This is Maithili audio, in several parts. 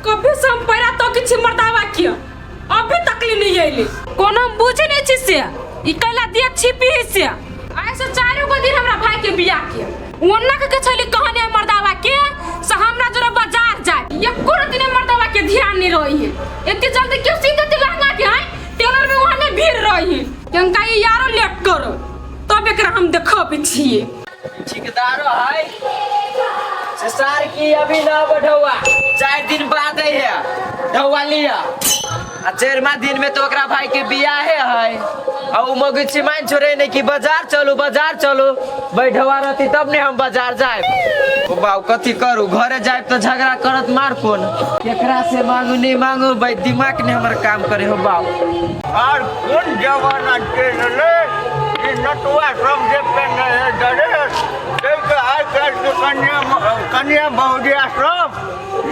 कभी से हम पैरा तो किछु मर्दावा के अभी तक ले नहीं अइले। कोनो हम बुझे नहीं छी से ई कैला दिया छिपी है से। आइ से चारि गो दिन हमरा भाई के बियाह के ओन्ना के छली कहने मर्दावा के से हमरा जोरा बाजार जाए, एको दिन मर्दावा के ध्यान नहीं रही है। एते जल्दी क्यों सी देते लहंगा के? आए टेलर में वहां नहीं भीड़ रही है, क्योंकि ई यारो लेट करो तब एकरा हम देखब छिए। ठेकेदारो है से सार की अभी ना बढ़ौआ, 4 दिन बाद है ढौआ लिया। आ 4 दिन में तो ओकरा भाई के बियाह है। आ उ मगज सिमान छोड़े नहीं कि बाजार चलू बाजार चलू, बैठवा रहती तब ने हम बाजार जाए। ओ बाऊ कथी करू, घरे जाए तो झगड़ा करत मार कोन, केकरा से मांगू नहीं मांगू, भाई दिमाग ने हमर काम करे हो बाऊ। और कोन जमाना चलि एलै ई नटुआ सब जे पहिने है ड्रेस, ताहिके आइ काल्हिके कन्या कन्या बहुरिया सब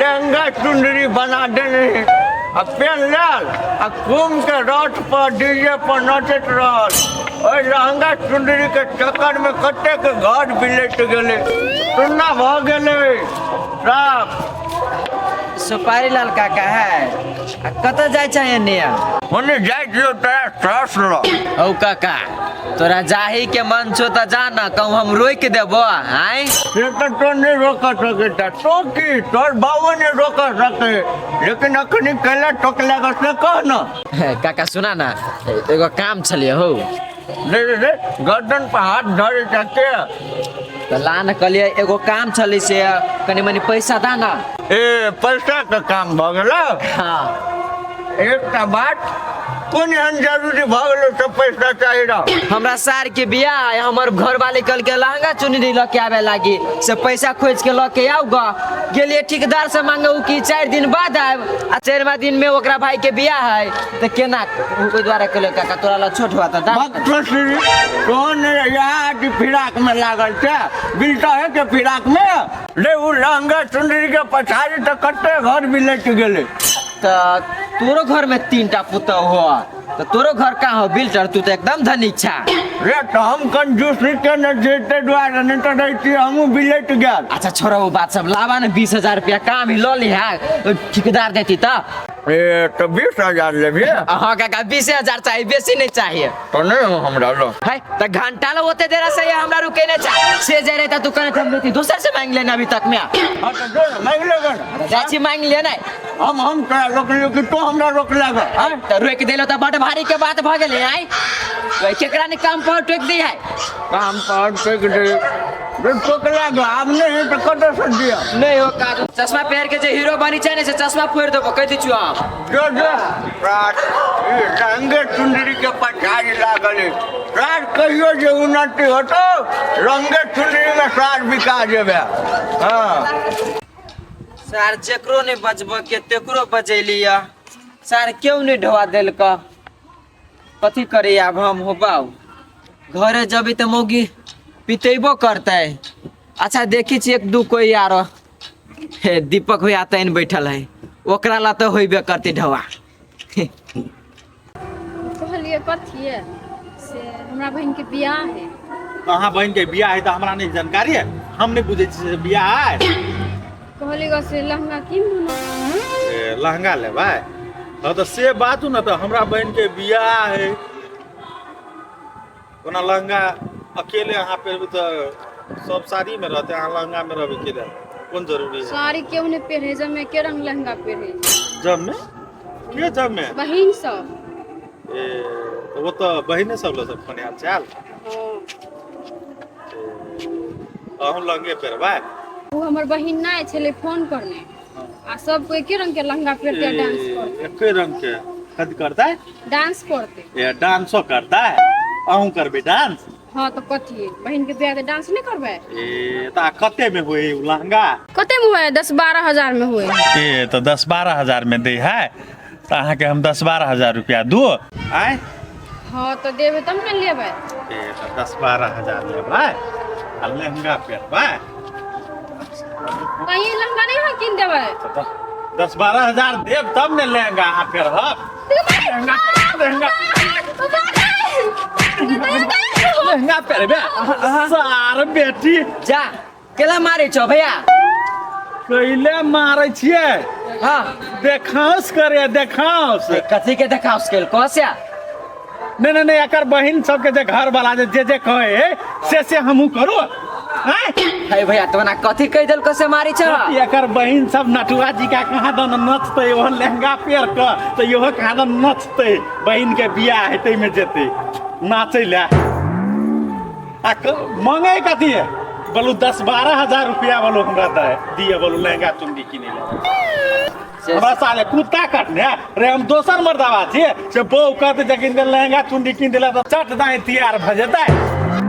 लहंगा चुनरी बना देने है आ पेन लेल आ कुमके रथ पर डीजे पर नचैत रहल। ओहि लहंगा चुनरीके चक्करमे कतेक घर बिलटि गेलै, सुन्ना भऽ गेलै साफ। सुपारी लाल काका है आ कतऽ जाइ छै एने? ओने जाइ छियौ तोरा सास लग। हौ काका, तोरा जाही के मन छौ तऽ जा ना, कहूँ हम रोकि देबो। आँय से तऽ तो नहि रोक सकै छ, तो की तोर बाबो नहि रोक सकै, लेकिन अखनी कैला टोकला से कह न। काका सुना ना, एगो काम छलियै हौ। रे रे रे, गर्दन पर हाथ धरे छ के? तऽ ला न कहलियै एगो काम छलै से कनि मनि पैसा दा ना। ए पैसा के काम भऽ गेल? हाँ। एकटा बात, कोन एहन जरूरी भऽ गेलो सब पैसा चाही रह? हमरा सार के बियाह है, हमर घर वाले कल के लहंगा चुनरी लऽ के आवे लागी से पैसा खोज के लऽ के आउ ग। गेलियै ठेकेदार से मांगे उ कि 4 दिन बाद आयब, आ 4 दिन में ओकरा भाई के बियाह है तऽ केना, ओहि दुआरे कहलियै काका तोरा लग छोट हुआ तऽ दा। बकचोदी तोहन यहाँ आदि फिराक में लागल छै, बिलटहे के फिराक में रे। उ लहंगा चुनरी के पछाड़ी तऽ कते घर बिलट गेलै। तऽ तोरो घर में 3 टा पुतहु हो तऽ तोरो घर कहाँ हो बिल्टर, तू तऽ एकदम धनिक छा। रे तऽ हम कंजूसी केने छियै ताहि दुआरे, नहि तऽ रहितियै हमहूँ बिलटि गेल। अच्छा छोड़ो ओ बात सब, लाबा ने 20,000 रुपया काम ही लऽ लिहा, ठेकेदार देती तऽ। ए तऽ 20,000 लेबही? हाँ काका 20,000 चाहिए, बेसी नहीं चाहिए। तो नहीं हो हमरा लो। है तो घंटा लो ओते देर से हमरा रुके नहीं चाह से जे रहता तू कहने हम लेती दोसर से मांग लेना अभी तक में। हाँ तो जो ना, मांग लेगा ना। चाची मांग ले नहीं। हम तोरा रोकलियो कि तू हमरा रोक लेगा? हाँ तो रोक देलो तो बड़ भारी के बात भ गेलै। आय वही केकरा ने काम पर टोक दी है? काम पर टोक दे, टोक लागा आब नहीं है तो कतऽ से दिया? नहीं हो का चश्मा पहन के जे हीरो बनी छै ने से चश्मा फोड़ देबो कह दै छियो हम। जो जो रात रंगे चुनरी के पछाड़ी लागल है। रात कहियो जे उन्नति होतो रंगे चुनरी में सार बिका जेबे। हाँ सार जेकरो नहीं बजब के तेकरो बजैलिया, सार क्यों नहीं ढोआ देलक? कथी करे आब हम हो बाऊ, घरे जबी तऽ मौगी पितेबो करतै। अच्छा देखी छी 1-2 कोई आरो हे दीपक भैया तैन बैठल है, ओकरा ला तऽ होइबे करतै ढोआ। कहलियै कथिए से हमरा बहिन के बियाह है। अहाँ बहिन के बियाह है तऽ हमरा नहीं जानकारी है, हम नहीं बुझै छी से बियाह है। कहलियै ग से लहंगा कीन दू ना। ए, लहंगा लेबै? हाँ तऽ से बात ने, तऽ हमरा बहिन के बियाह है, ओना लहंगा अकेले अहाँ पहिरबै तऽ सब साड़ी में रहतै, अहाँ लहंगा में रहबै केला कोन जरूरी है? साड़ी केहू नहीं पहिरे, जब में के रंग लहंगा पहिरे? जब में के? जब में बहिन सब। ए तऽ वो तऽ बहिने सब लऽ सब फोन आयल छै आयल। हाँ। अहूँ लहंगे पहिरबै? ओ हमर बहिन नहि छलै फोन करने, आ सब कोई एके रंग के लहंगा पहिरते डांस करते। एके रंग के कथी करतै? डांस करते। ए डांसो करतै? अहूँ करबै डांस? हाँ तो कथी बहिन के बियाह डांस नहीं करबै? ए तऽ कते में होई उ लहंगा? कते में होए? 10-12 हजार में होए। ए तऽ 10-12 हजार में दै है तऽ अहाँके हम 10-12 हजार रुपया दू आय? हाँ तो देबै तब ने लेबै। ए तऽ 10-12 हजार लेबै आ लहंगा पहिरबै। कहीं लहंगा नहीं हम कीन देबै। 10-12 हजार देब तब ने लहंगा अहाँ पहिरब। लहंगा लहंगा लहंगा पहिरबै सार बेटी। जा केला मारे छौ भैया? कैले मारे छियै? हाँ देखाउस करे देखाउस। कथी के देखाउस केल कौन? नहीं नहीं नहीं, एकर बहिन सबके जे घर वाला जे जे जे कहे से से हमहू करू, आँय? हे भैया, तो ना कथी कह देल कसे मारी छ? एकर बहिन सब नटुआ जी का कहाँ दन नचतै, ओहो लहंगा पेर के तऽ इहो कहाँ दन नचतै, बहिन के बियाह हेतै में जेतै नाचै लए। आ मंगे कथी है बोलू, 10-12 हजार रुपया बोलू हमरा दे दिए, बोलू लहंगा चुनरी किने लए। हमरा साले कुत्ता कटने रे, हम दोसर मर्दाबा छियै से बहू कहते जे किन दे लहंगा चुनरी किन देला तऽ चट दाई तैयार भऽ जेतै।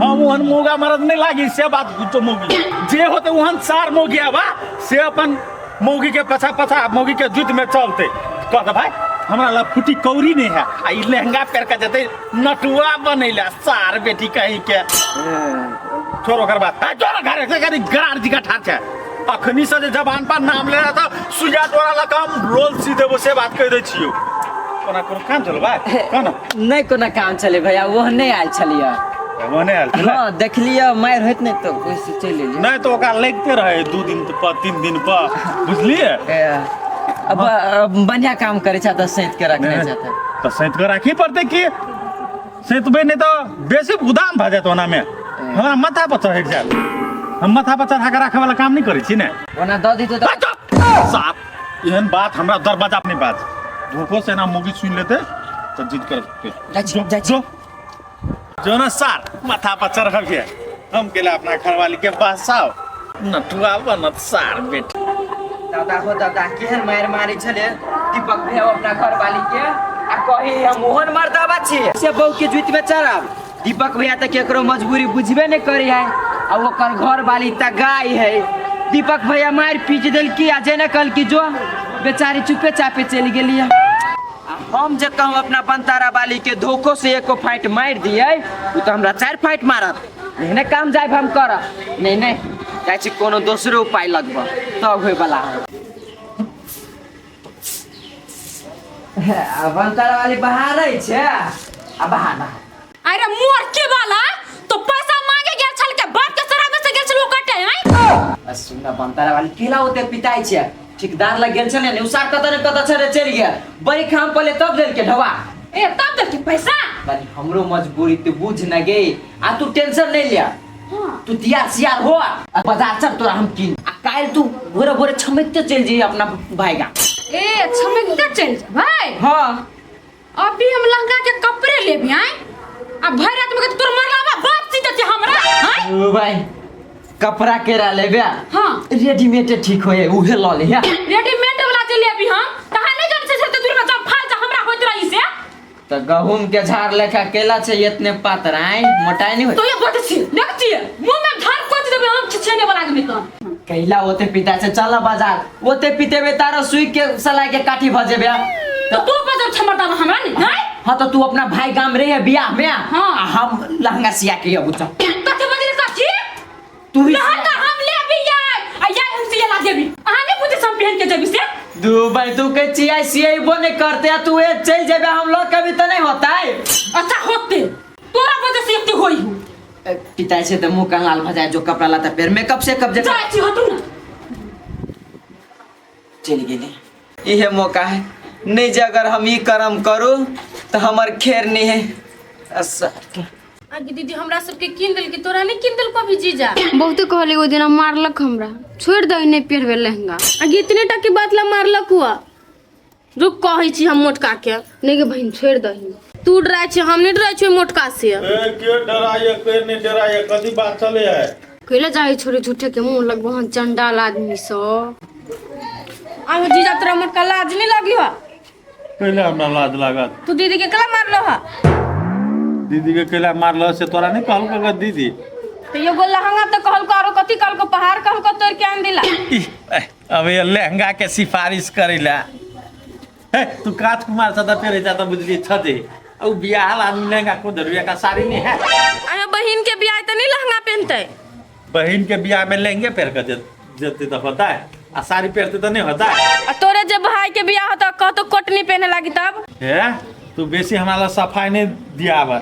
हम ओहन मौगा मरद नहीं लागी से बात गुजो, मौगी जे होते ओहन सार मौगी आबा से अपन मौगी के पछा पछा मौगी के जुत में चलते। कहते भाई हमरा ला फूटी कौड़ी नहीं है, आ ई लहंगा पहन के जेतै नटुआ बनैला सार बेटी कहीं के। छोड़ ओकर बात, आ जोर घर से करी गरार जी का ठार छै। अखनी से जे जबान पर नाम ले रहा था सुइया डोरा लगा हम रोल सी देबो से बात कह दै छियो। कोना कोनो काम चल भाई कोना? नहीं कोनो काम चले भैया, वो नहीं आयल छलिए। वो नहीं आयल छलै? हाँ देखलिए मार होइत नहीं तो ओइसे चलि एलियै। नहीं तो ओकरा लगिते रहे 2 दिन पर 3 दिन पर, बुझलिए? अब बढ़िया काम करे छा तऽ सैंत के रखने छा तऽ। तऽ सैंत के राखी पड़तै की, सैंतबै नहीं तऽ बेसी उदाम भऽ जायत, ओना में हमरा माथा पर चढ़ि जायत। हम माथा पर चढ़ा के राखै वाला काम नहीं करै छी ने। ओना दऽ दितौ तऽ साफ एहन बात हमरा दरवाजा पर नहीं बाज, धोखो से ना मुगी सुन लेते तऽ जिद करते। जाइ छी, जाइ छी। जो जो ना सार माथा पर चढ़बिए, हम केला अपना घरवाली के बसाओ नटुआ बनत सार बेटी। दादा हो दादा, केहन मारि मारै छलै दीपक भैया अपना घरवाली के, आ कही हम ओहन मर्दाबा छी से बहू के जुति में चढ़ब। दीपक भैया तऽ केकरो मजबूरी बुझबे नहि करी है, आ ओकर घरवाली तऽ गाय है। दीपक भैया मारि पीट देलकी आ जेना कहलकी जो, बेचारी चुपे चापे चलि गेली। आ हम जे कहूँ अपना बनतारा वाली के धोखो से एको फाइट मारि दिए, ओ तऽ हमरा 4 फाइट मारत। नहीं नहीं काम जायब हम करब, नहीं नहीं जाइ छी कोनो दोसरो उपाय लगब तब होय वाला है। आ बनतारा वाली बाहर रहै छै, आ बाहर बाहर। अरे मोर के वाला तो पैसा मांगे गेल छल के बाप के शराब से गेल छल ओ कटे हैं। आ सुन बनतारा वाली केला ओते पिताई छै, ठेकेदार लग गेल छलै ने, उसार कतऽ ने कतऽ छलै चलि गेल, बड़ी खाम पले तब देलके ढवा। ए तब देलके पैसा? बड़ी हमरो मजबूरी तू बुझ न गे, आ तू टेंशन नहीं लिया। हाँ। तू तैयार सियार हो आ बाजार चल तोरा हम किन, आ काल्हि तू भोरे भोरे छमकते चलि जइहे अपना भाई गा। ए छमकते चलि जा भाई? हाँ। अभी हम लहंगा के कपड़े लेबी आय, आ भरि रात में तोर मरलाबा बाप सी देते हमरा, आय? ओ भाई कपड़ा केरा लेबे? हाँ। रेडीमेड ठीक होए उहे ल ले। रेडीमेड वाला जे लेबी हम तहां नहीं जान से दूर में जब फाल जा हमरा होइत रही से। त गहूम के झाड़ लेखा केला छै इतने पातर, आय मोटाई नहीं होय। तो ये बात छी देख छी मुंह में झाड़ कोच देबे हम छिछेने वाला के निकल। कैला ओते पिता से चल बाजार, ओते पितेबे तारा सुई के सलाई के काठी भ जेबे। तो तू बजब छै मर्दाना हमरा नहीं, नहीं? हाँ तो तू अपना भाई गाम रहे है बियाह में, हाँ। आ हम लहंगा सिया के अबू चल। कथी बजले कथी? तू ही लहंगा हम ले अभी यार, आ यार हम सिया ला देबी। अहाँ नहीं बुझे हम पहन के जेबी से? दू भाई तू के चिया सिया बने करते आ तू ए चल जेबे हम लोग कभी तो नहीं होता है। अच्छा होते तोरा वजह से एते होई हूं। पिताई से तो मुंह कान लाल भ जाए जो कपड़ा लाता पेर मेकअप से कब जे जाय छी हटू ना। चल गेली। इहे मौका है नहीं जे अगर हम ई कर्म करू तो हमर खेर नहीं है। अच्छा आगे दीदी हमरा सबके किन देल की तोरा नहीं किन देल कभी जीजा? बहुते कहली ओ दिन मारलक हमरा, छोड़ दे नहीं पहिरबे लहंगा। आगे इतने टा के बात ला मारलक हुआ? रुक कहै छी हम मोटका के। नहीं गे बहिन छोड़ दही। तू डराय छी हम नहीं डराय छी मोटका से। ए के डराय के नहीं डराय कथी बात चले है? कैला जाए छोड़े झूठे के मुंह लगबो हन चंडाल आदमी सब। आगे जीजा तोरा मोटका लाज नहीं लगी हो? कैला हमरा लाज लागत? तू दीदी के केला मारलो हा? दीदी के कैला मारलो से तोरा नहीं कहल के दीदी? तो एगो लहंगा तो कहल को आरो कथी कहल को पहाड़ कहल को तोड़ के आन दिला। अब ये लहंगा के सिफारिश करेला। हे तू काच कुमार सदा पेरे जाता बुझली छजे, औ बियाह आदमी लहंगा को जरूरी का साड़ी नहीं है। अरे बहिन के बियाह त नहीं लहंगा पहनते? बहिन के बियाह में लहंगे पहन के जते तो होता है, आ साड़ी पहनते तो नहीं होता है। आ तोरे जब भाई के बियाह होता कह तो कोटनी पहने लागी तब? हे तू बेसी हमारा सफाई नहीं दियाब,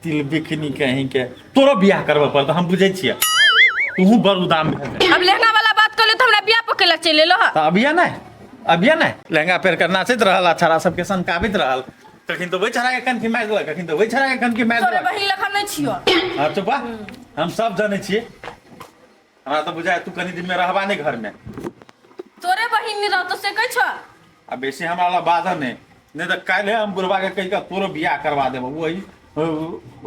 तिल बिखनी कहीं के तोरो बियाह करबे पड़त हम बुझै छियै, तू बड़ उदाम भेल। अब लहंगा वाला बात कर ले तो हमरा बियाह पकेला चलि एलो। त अबिया नहीं अबिया ने लहंगा पहिर कऽ नाचैत रहल आ छड़ा सबके सनकाबैत रहल। कखन तऽ ओहि छड़ाके कनखी मारि देलक, कखन तऽ ओहि छड़ाके कनखी मारि तोरे देलक। बहिन लखन नहि छियो। हाँ चुपा, हम सब जनै छियै। हमरा तऽ बुझाय तू कनी दिन में रहबा नहीं घर में। तोरे बहिन नहीं रहतो से कहै छ? आ बेसी हमरा ला बाधऽ नहीं, नहीं तऽ काल्हि हम बुढ़बा के कहि कऽ तोरो बियाह करवा देबो। वही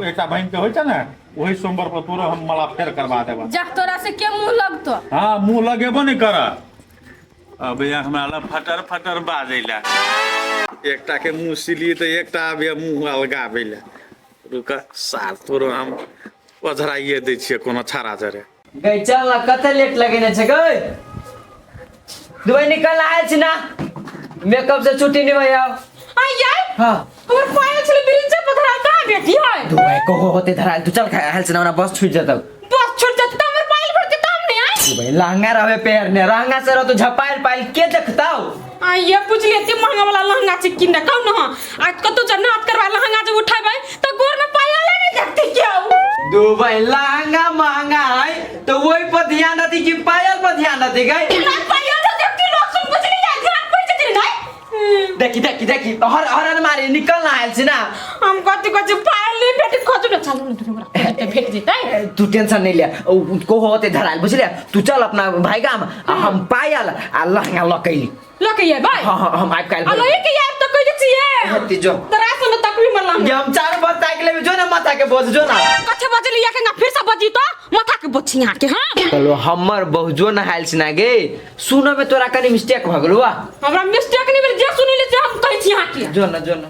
एकटा बहिन के होइ छै ने, वही सोमवार पर तोरो हम मला फेर करवा देबो। जा तोरा से के मुंह लगतो? हाँ मुंह लगेबो नहीं कर। अब यहाँ हमरा ला फटर फटर बाजै ला। एकटा के मुंह सिलिए तऽ एकटा अबे मुंह अलगाबै ला। रुक सार तोरो हम ओझराइए दै छियै कोनो छाड़ा जरे। गई चल ना, कते लेट लगेने छै गई? दुबई निकल आयल छी ना, मेकअप से छुट्टी नहीं भैया। आई यार हाँ हमर पायल छले ब्रिज पर धरा कहाँ बेटी है? दुबई को होते धरायल, तू चल खायल से ना, ओना बस छूट जतौ। बस छूट जतौ त हमर पायल भर जतौ हम नहीं आई। दुबई लहंगा रहबे पेरने, लहंगा से रह तो झपायल पायल के देखताऊ? आ ये बुझलिए एते महंगा वाला लहंगा छै किने कहू न। आज कतौ जे नाच करवा लहंगा जे उठेबै त गोर में पायल नहीं देखते क्यों? दुबई लहंगा महंगा है तो वही पर ध्यान रहती कि पायल पर ध्यान रहती गई? ना पायल तो देखती लोग सुन बुझलिए ध्यान पड़ जते नहीं। देखी देखी देखी हर हरन मारी निकल ना आयल छी ना। हम कथि कथि पायल नहीं भेट खोजू न, चलू न हमरा खोजते भेट जेतै। तू टेंशन नहीं ले, को होते धरायल बुझलिए। तू चल अपना भाई गाम आ हम पायल आ लहंगा लकैली। लके ये भाई। हाँ हाँ हम आबि काल्हि। आ लके के आबि त कहि दै छियै। हेती जो। तोरा से न तकबी मरला। ये हम चारू बस ताकि लेबे जो ना माथा के बोझ जो ना। कथे बजली या के ना फिर से बजी तो माथा के बोझ यहाँ के। हाँ चलो हमर बहु जो नहायल छी ना गे, सुनो में तोरा कनी मिस्टेक भ गेलो वा। हमरा मिस्टेक नहीं भेल, जे सुनिले से हम कहै छी यहाँ के। जो ना जो ना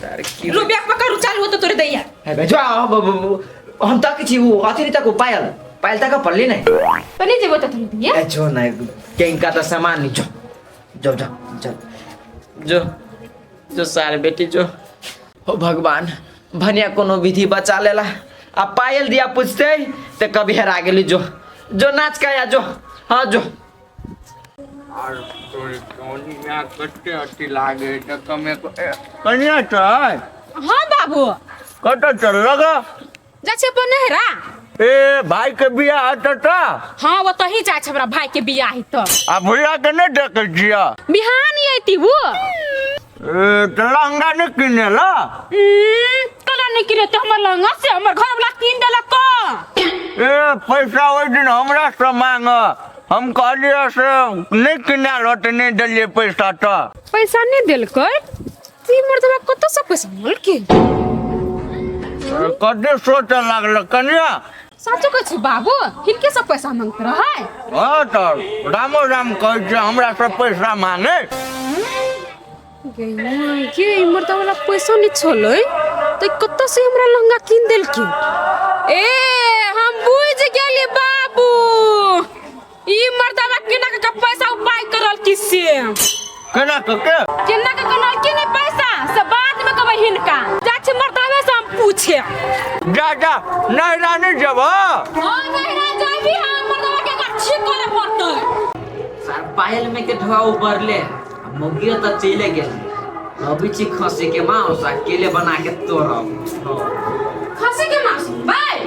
सर की रुपया पकड़ चालू होतो तोरे दैया। हे बे जो हम तक छी उ अथी नहीं तक पायल पायल तक पड़ली नहीं तो नहीं जेबो तो तोरे दैया। ए जो ना केंका त सामान नहीं जो जो जो जो जो जो सारे बेटी जो। हो भगवान भनिया कोनो विधि बचा लेला। आ पायल दिया पूछते ते कभी हरा गेली। जो जो नाच का या जो। हाँ जो। आर तोरी कनिया कते अति लागे त कमे कनिया छै। हाँ बाबू कत चल लगा? जा छै अपन नहरा। ए भाई के बियाह हत त? हाँ वो तही जा छै हमरा भाई के बियाह है त। आ भैया के नहीं देखे छिया? बिहान अइती वो। ए त लहंगा नहीं किनेला? कला नहीं किने त हमर लहंगा से हमर घर वाला किन देलक। ए पैसा ओहि दिन हमरा से मांग, हम कहलिए से नहीं किनाल होत नहीं देलिए पैसा त। पैसा नहीं देलकै? ती मर्दबा कत से पैसा मिलके? कते सोचे लागल कनिया? साचो कहै छी बाबू, हिनके से पैसा मांगत रहै? हाँ त रामो राम कहै छै हमरा से पैसा मांगे। गे के मर्दबा वाला पैसा नहीं छलै त कत से हमरा लहंगा किन देलकै? ए हम बुझ गेली बाबू, ई मर्दबा केना के पैसा उपाय करल की से? केना के के? केना के करल की नहीं पैसा से बाद में कहबै हिनका। जा छी मर्दबे से हम पूछे। जा जा नहरा नहीं जब। हां नहरा जाबी, हम मर्दबा के गाछी करे पड़तै। सर पायल में के ढोआ उबरले मौगिया त चले गेल। अभी छी खसी के मांस आ केले बना के तोड़ब। खसी के मांस भाई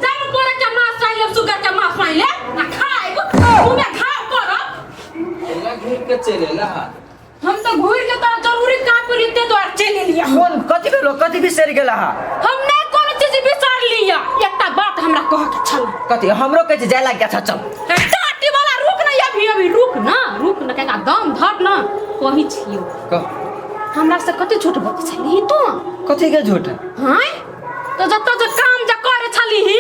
जाब पोरा के मांस आइ लेब, सुगर के मांस आइ लेब आ खाइब, मुंह में घाव करब। एला घूर के चले ला। हम तो घूर के तो जरूरी काम पर इते द्वार चले लिया। कौन कथि भेलो कथि बिसरि गेला? हम नहीं कोनो चीज बिसर लिया। एकटा बात हमरा कह के छल। कथि हमरो कहै छै जाय लाग अच्छा चल। टाटी वाला रुक ना, अभी अभी रुक ना, रुक ना केना दम धर ना कही छियो। कह हमरा से कते झूठ बजै छली तू? कथि के झूठ? हां तो जत जे काम जे करे छली ही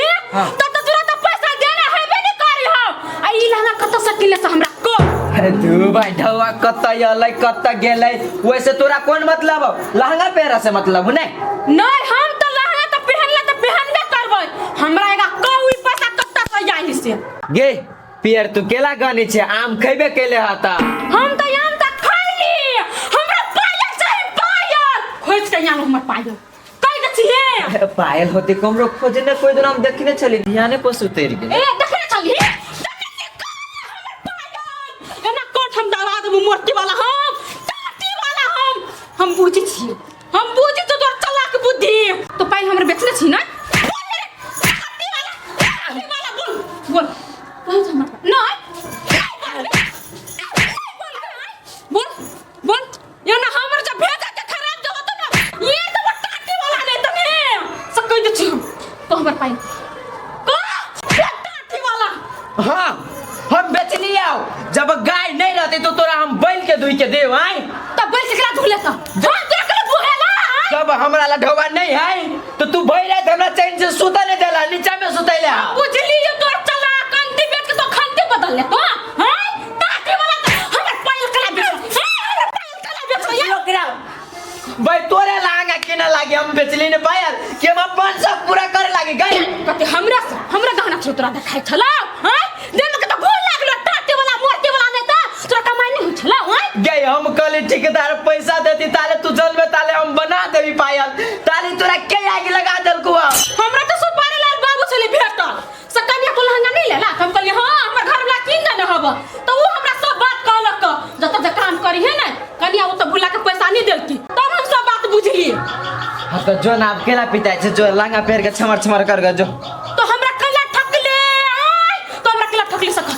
तत तोरा त पैसा देना हेबे नै करे हो। आ ई लहंगा कत से किनले से हमरा कह। अरे तू भाई ढौआ कत अलै कत गेलै वैसे तोरा कोन मतलब? लहंगा पहिरा से मतलब नै? नै हम त लहंगा त पहनले त पहनबे करबै। हमरा एगा कहू ई पैसा कत से आइल से? गे पियर तू केला गने छे, आम खैबे केले हता। हम त आम त खैली, हमरा पायल चाही पायल। खोज के आन हमर पायल। कहि दै छियै पायल होते कमरो खोजे ने कोई दिन हम देखने छली ध्याने पर उतर गेल। ए देखने छली एना कोठ हम दबा देबू मोटी वाला, हम टाटी वाला, हम बुझै छियै, हम बुझै छियै तोर चलाक बुद्धि। तो पायल हमर बेचने छी ना? टाटी वाला, टाटी वाला बोल बोल। कहाँ छै हमर पायल? नहीं, नहीं बोल, नहीं बोल, जब गाय नहीं रहते तो तोरा हम बैल के दुई के देव आय। तब बैल के केला धुले त हां, तोरा केला दुहेला आय? जब हमरा ला ढोवा नहीं है तो तू भई रात हमरा चैन से सुता नहीं देला, नीचा में सुतैला। बुझली ये तोर चला कंती बेच के तो खंती बदल ले तो हां, ताती वाला तो हमर पायल कला बेच, हां, हमर पायल कला बेच ये। ओकरा भाई तोरे लहंगा किने लागी हम बेचली ने पायल कि हम अपन सब पूरा करे लागी गई। कते हमरा से हमरा गहना छो तोरा देखाइ छला हां, देन के तो भूल लागलो टाटे वाला मोरते वाला नहीं त तोरा कमाई नहीं होइ छला हां। गई हम कहली ठेकेदार पैसा देती ताले तू जलमे ताले हम बना देबी पायल, ताले तोरा के आगि लगा देलकू हँ? हमरा तो सुपारी लाल बाबू छले भेटल से कन्या को लहंगा नहीं लेला, हम कहलिए हां हमर घर वाला किन देने हब, तो उ हमरा सब बात कहलक जत जे काम करी है ने कन्या ओ तो भुला के पैसा नहीं देलकी, तब हम सब बात बुझलिए। हाँ तो जो ना केला पिताई छे जो लहंगा पहिर के छमर छमर कर ग जो। तो हमरा केला ठकले आय, तो हमरा केला ठकले सकत।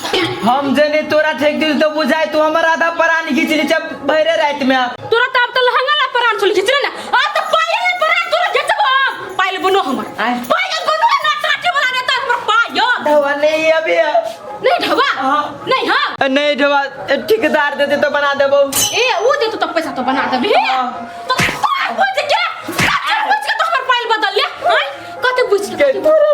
हम जने तोरा ठेक दिल तो बुझाय तू हमर आधा प्राण खींच ली जब भरे रात में। तोरा तो अब तो लहंगा ला प्राण छुल खींच ना, आ तो पायल ला प्राण तोरा खींचबो हम। पायल बनो हमर। आय। पायल बनो ना टाटे वाला ने तो हमर पायल। ढवा नहीं अभी है। नहीं ढवा? हाँ। नहीं हाँ? नहीं ढवा, ठेकेदार देते तो बना देबो। ए ऊ देते तो पैसा तो बना देबी। हाँ। तो तोरा बुझ के, तोरा बुझ के तो हमर पायल बदल ले। आय, कते बुझ के, के कते बुझ